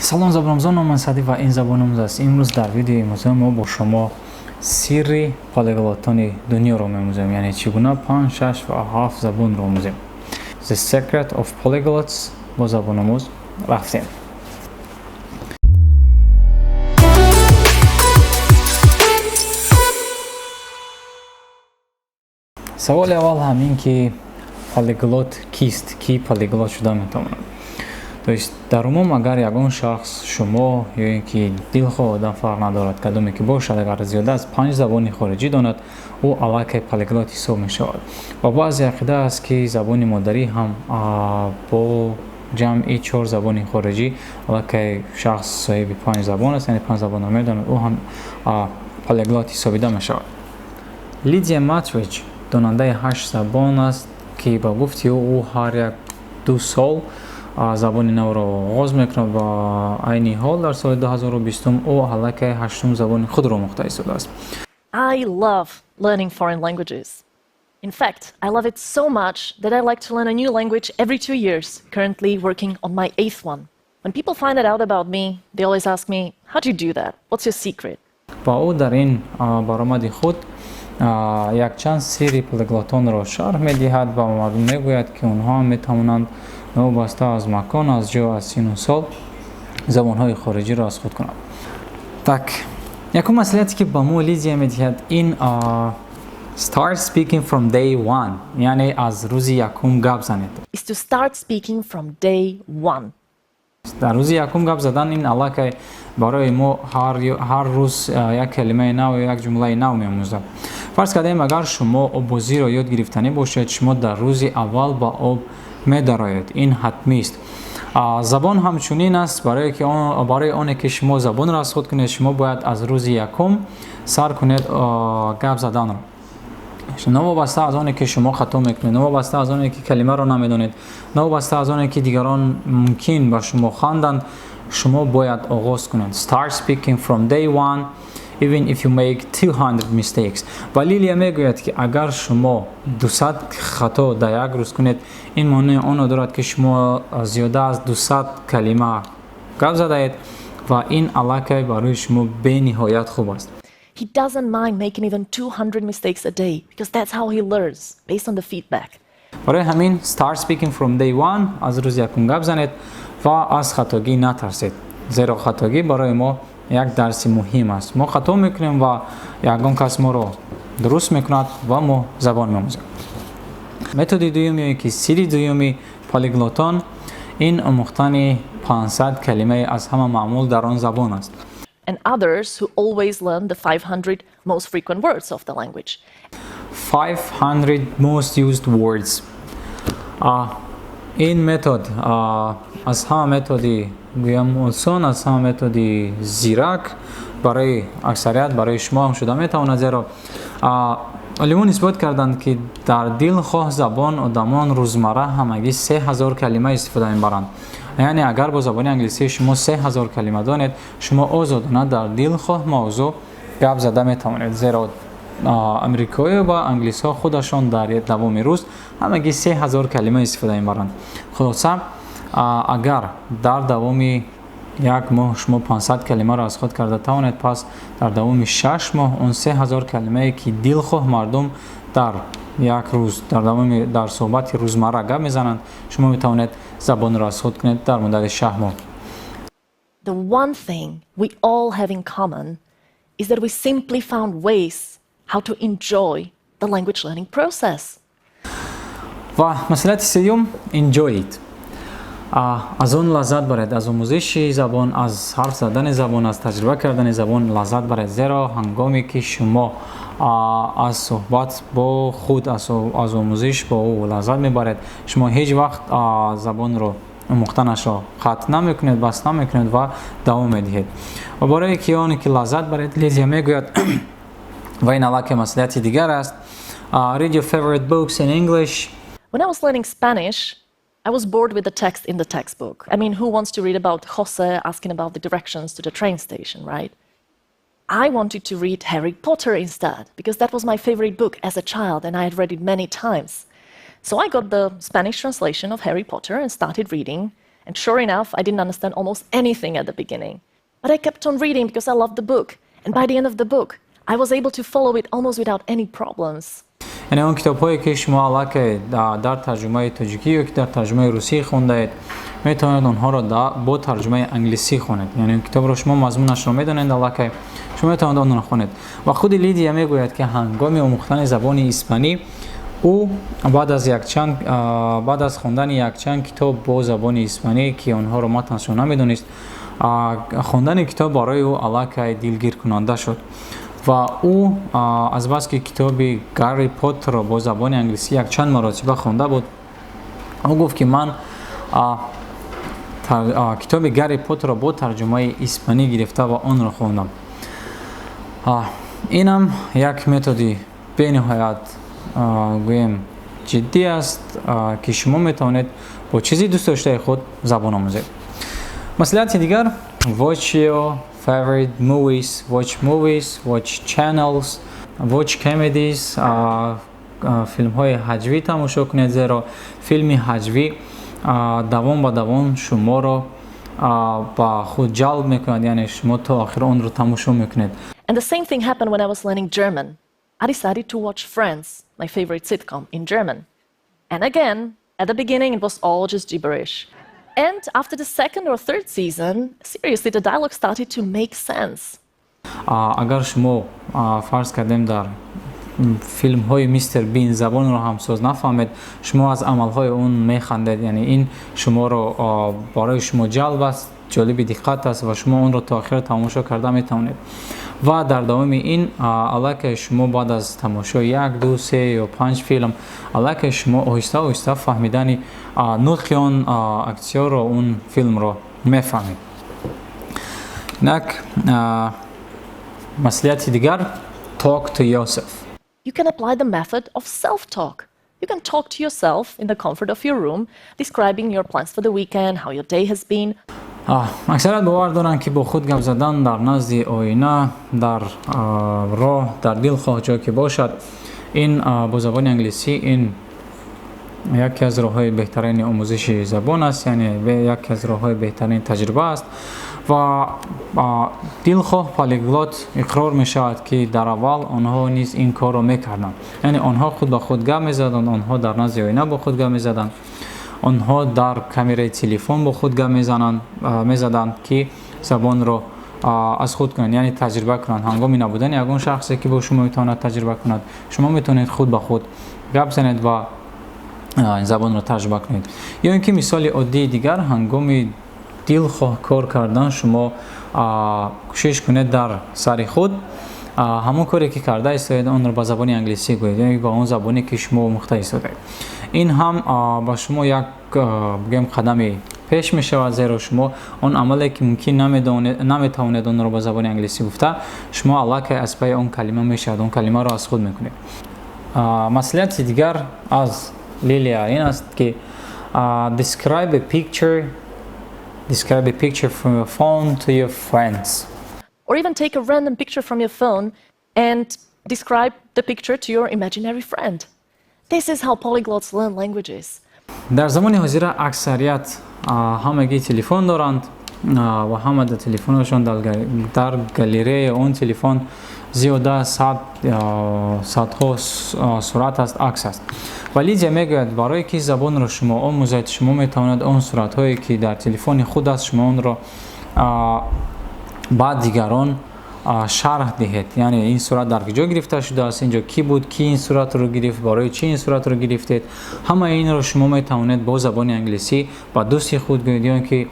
Салом, забономӯзон, номи ман Саъдӣ ва ин Забономӯз аст. Имрӯз дар видеои имрӯза мо бо шумо сирри полиглотони дунёро меомӯзем, яъне чӣ гуна панҷ, шаш ва ҳафт забонро омӯзем. The Secret of Polyglots. Бо Забономӯз рафтем. Саволи аввал ҳамин ки полиглот кист, кӣ полиглот шуда метавонад? То есть дар умум, агар ягон шахс, шумо ё ин ки дилхоҳ одам, фарқ надорад кадоме ки бошад, агар зиёда аз панҷ забони хориҷӣ донад, ӯ аллакай полиглот ҳисоб мешавад. Ва баъзе ақида аст, ки забони модарӣ ҳам бо ҷамъи чор забони хориҷӣ аллакай шахс соҳиби панҷ забон аст, яъне панҷ забонро медонад, ӯ ҳам полиглот ҳисобида мешавад. Лидия Матвич донандаи ҳашт забон аст, ки ба гуфти ӯ, ҳар як 2 сол забони навро оғоз мекунад ва айни ҳол дар соли 2020 ӯ аллакай ҳаштум забони худро омӯхта истодааст. I love learning foreign languages. In fact, I love it so much that I like to learn a new language every 2 years, currently working on my eighth one. When people find that out about me, they always ask me, "How do you do that? What's your secret?" Ва ӯ дар ин баромади худ якчанд сирри полиглотонро шарҳ медиҳад ва мардум мегӯяд, ки онҳо ҳам метавонанд новобаста аз макон, аз ҷо, аз сину сол забонҳои хориҷиро аз худ кунанд. Так, якум маслиҳате, ки ба мо Лидия медиҳад, ин start speaking from day one, яъне аз рӯзи якум гап занед. Is to start speaking from day one. Дар рӯзи якум гап задан, ин аллакай барои мо ҳар рӯз як калимаи нав ё як ҷумлаи нав меомӯзад. Фарз кардаем, агар шумо оббозиро ёд гирифтанӣ бошед, шумо дар рӯзи аввал ба об медароед, ин ҳатмист. Забон ҳамчунин аст. Барои оне ки шумо забонро аз худ кунед, шумо бояд аз рӯзи якум сар кунед гап заданро, новобаста аз оне ки шумо хато мекунед, новобаста аз оне ки калимаро намедонед, новобаста аз оне ки дигарон мумкин ба шумо ханданд, шумо бояд оғоз кунед. Start speaking from day one, even if you make 200 mistakes. Ва Лилия мегӯяд, ки агар шумо 200 хато дар як рӯз кунед, ин маънои онро дорад, ки шумо зиёда аз 200 калима гап задаед ва ин аллакай барои шумо бениҳоят хуб аст. He doesn't mind making even 200 mistakes a day because that's how he learns, based on the feedback. Барои ҳамин start speaking from day one, аз рӯзи якум гап занед ва аз хатогӣ натарсед, зеро хатогӣ барои мо як дарси муҳим аст. Мо хато мекунем ва ягон кас моро дуруст мекунад ва мо забон меомӯзем. Методи дуюм ё ки сирри дуюми полиглотон, ин омӯхтани 500 калимаи аз ҳама маъмул дар он забон аст. And others who always learn the 500 most frequent words of the language. 500 most used words. Ин метод аз ҳама методи, гӯям, осон, аз ҳама методи зирак барои аксарият, барои шумо ҳам шуда метавонад, зеро олимон исбот карданд, ки дар дилхоҳ забон одамон рӯзмарра ҳамагӣ 3000 калима истифода мебаранд. Яъне агар бо забони англисӣ шумо 3000 калима донед, шумо озодона дар дилхоҳ мавзӯъ гап зада метавонед, зеро амрикоӣ ва англисҳо худашон дар давоми рӯз ҳамагӣ 3000 калима истифода мебаранд. Хулоса, агар дар давоми як моҳ шумо 500 калимаро аз худ карда тавонед, пас дар давоми 6 моҳ он 3000 калимае, ки дилхоҳ мардум дар як рӯз дар давоми дар суҳбати рӯзмарра гап мезананд, шумо метавонед забонро аз худ кунед дар муддати 6 моҳ. The one thing we all have in common is that we simply found ways how to enjoy the language learning process. Ва маслиҳати сеюм: enjoy it. Аз он лаззат баред, аз омӯзиши забон, аз ҳарф задани забон, аз таҷриба кардани забон лаззат баред, зеро ҳангоме ки шумо аз суҳбат бо худ, аз омӯзиш бо ӯ лаззат мебаред, шумо ҳеҷ вақт забонро омӯхтанашро қатъ намекунед, бас намекунед ва давом медиҳед. Ва барое ки оне ки лаззат баред, Лизия мегӯяд, ва ин аллакай маслиҳати дигар аст: read your favorite books in English. When I was learning Spanish, I was bored with the text in the textbook. I mean, who wants to read about Jose asking about the directions to the train station, right? I wanted to read Harry Potter instead, because that was my favorite book as a child and I had read it many times. So I got the Spanish translation of Harry Potter and started reading. And sure enough, I didn't understand almost anything at the beginning. But I kept on reading because I loved the book. And by the end of the book, I was able to follow it almost without any problems. Яъне он китобҳое, ки шумо аллакай дар тарҷумаи тоҷикӣ ё ки дар тарҷумаи русӣ хондаед, метавонед онҳоро бо тарҷумаи англисӣ хонед. Яъне китобро шумо мазмунашро медонед аллакай, шумо метавонед онро хонед. Ва худи Лидия мегӯяд, ки ҳангоми омӯхтани забони испанӣ ӯ баъд аз хондани якчанд китоб бо забони испанӣ, ки онҳоро матнашро намедонист, хондани китоб барои ӯ аллакай дилгиркунанда шуд. Ва ӯ азбаски китоби Гарри Поттерро бо забони англисӣ якчанд маротиба хонда буд, ӯ гуфт, ки ман китоби Гарри Поттерро бо тарҷумаи испанӣ гирифта ва онро хондам. Инам як методи бениҳоят, гӯем, ҷиддӣ аст, ки шумо метавонед бо чизи дӯстдоштаи худ забон омӯзед. Маслиҳати дигар: watch your favorite movies, watch movies, watch channels, watch comedies. Филмҳои ҳаҷвӣ тамошо кунед, зеро филми ҳаҷвӣ давом ба давом шуморо ба худ ҷалб мекунад, яъне шумо то охир онро тамошо мекунед. And the same thing happened when I was learning German. I decided to watch Friends, my favorite sitcom, in German. And again, at the beginning, it was all just gibberish. And after the second or third season, seriously, the dialogue started to make sense. Агар шумо, фарз кардем, дар филмҳои Мистер Бин забонро ҳам соз нафаҳмед, шумо аз амалҳои он механдед, яъне ин шуморо барои шумо ҷалб аст, ҷолиби диққат аст ва шумо онро то охир тамошо карда метавонед. Ва дар давоми ин аллакай шумо баъд аз тамошои як, ду, се ё панҷ филм аллакай шумо оҳиста оҳиста фаҳмидани нутқи он актёрро, он филмро мефаҳмед. Инак маслиҳати дигар: talk to yourself. You can apply the method of self talk. You can talk to yourself in the comfort of your room, describing your plans for the weekend, how your day has been. Аксарият бовар доранд, ки бо худ гап задан дар назди оина, дар роҳ, дар дилхоҳ ҷой ки бошад, ин бо забони англисӣ ин яке аз роҳҳои беҳтарини омӯзиши забон аст, яъне яке аз роҳҳои беҳтарини таҷриба аст. Ва дилхоҳ полиглот иқрор мешавад, ки дар аввал онҳо низ ин корро мекарданд, яъне онҳо худ ба худ гап мезаданд, онҳо дар назди оина бо худ гап мезаданд, онҳо дар камераи телефон бо худ гап мезаданд, ки забонро аз худ кунанд, яъне таҷриба кунанд. Ҳангоми набудани ягон шахсе, ки бо шумо метавонад таҷриба кунад, шумо метавонед худ ба худ гап занед ва забонро таҷриба кунед. Ё ин ки мисоли оддии дигар: ҳангоми дилхоҳ кор кардан шумо кӯшиш кунед дар сари худ ҳамон коре, ки карда истоед, онро ба забони англисӣ гӯед ё ба он забоне, ки шумо омӯхта истодаед. Ин ҳам ба шумо як, бигӯем, қадами пеш мешавад, зеро шумо он амале, ки мумкин наметавонед онро ба забони англисӣ гуфта, шумо аллакай аз пайи он калима мешавад, он калимаро аз худ мекунед. Маслиҳати дигар аз Лилия ин аст, ки describe a picture from your phone to your friends. Or even take a random picture from your phone and describe the picture to your imaginary friend. This is how polyglots learn languages. Дар замони ҳозира аксарият ҳамагӣ телефон доранд ва ҳама дар телефонашон, дар галереяи он телефон зиёда садҳо сурат аст, акс аст. Ва Лидия мегӯяд, барое ки забонро шумо омӯзед, шумо метавонед он суратҳое, ки дар телефони худ аст, шумо онро ба дигарон шарҳ диҳед, яъне ин сурат дар куҷо гирифта шудааст, инҷо кӣ буд, кӣ ин суратро гирифт, барои чӣ ин суратро гирифтед. Ҳамаи инро шумо метавонед бо забони англисӣ ба дӯсти худ гӯед ё ки,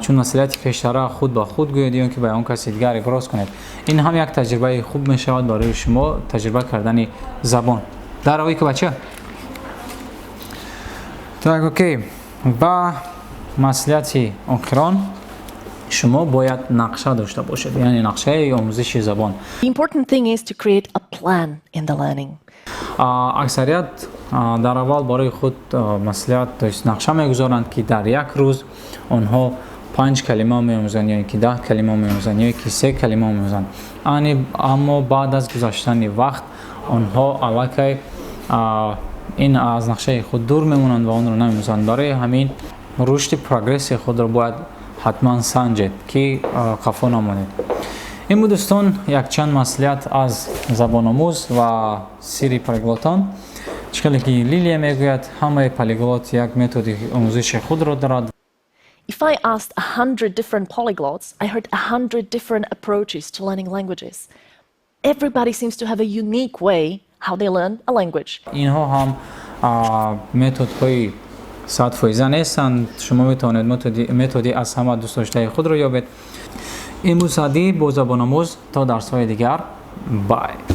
чун маслиҳати пештара, худ ба худ гӯед ё ки ба он каси дигар иброз кунед. Ин ҳам як таҷрибаи хуб мешавад барои шумо, таҷриба кардани забон дар равои ки бача. Так, окей. Ва маслиҳати охирон: шумо бояд нақша дошта бошед, яъне нақшаи омӯзиши забон. The important thing is to create a plan in the learning. Аксарият дар аввал барои худ маслиҳат, то есть нақша мегузоранд, ки дар як рӯз онҳо панҷ калима меомӯзанд ё ки 10 калима меомӯзанд ё ки се калима меомӯзанд. Аммо баъд аз гузаштани вақт онҳо аллакай ин аз нақшаи худ дур мемонанд ва онро намеомӯзанд. Барои ҳамин Рушди прогресси худро бояд ҳатман санҷед, ки қафо намонед. Ин буд, дӯстон, якчанд маслиҳат аз забономӯз ва сирри полиглотон. Чӣ хеле ки Лилия мегӯяд, ҳамаи полиглот як методи омӯзиши худро дорад. If I asked 100 different polyglots, I heard 100 different approaches to learning languages. Everybody seems to have a unique way how they learn a language. Инҳо ҳам методҳои 100-фоиза нестанд. Шумо метавонед методи аз ҳама дӯстдоштаи худро ёбед. Ин буд Саъдӣ бо Забономӯз. То дарсҳои дигар, bye.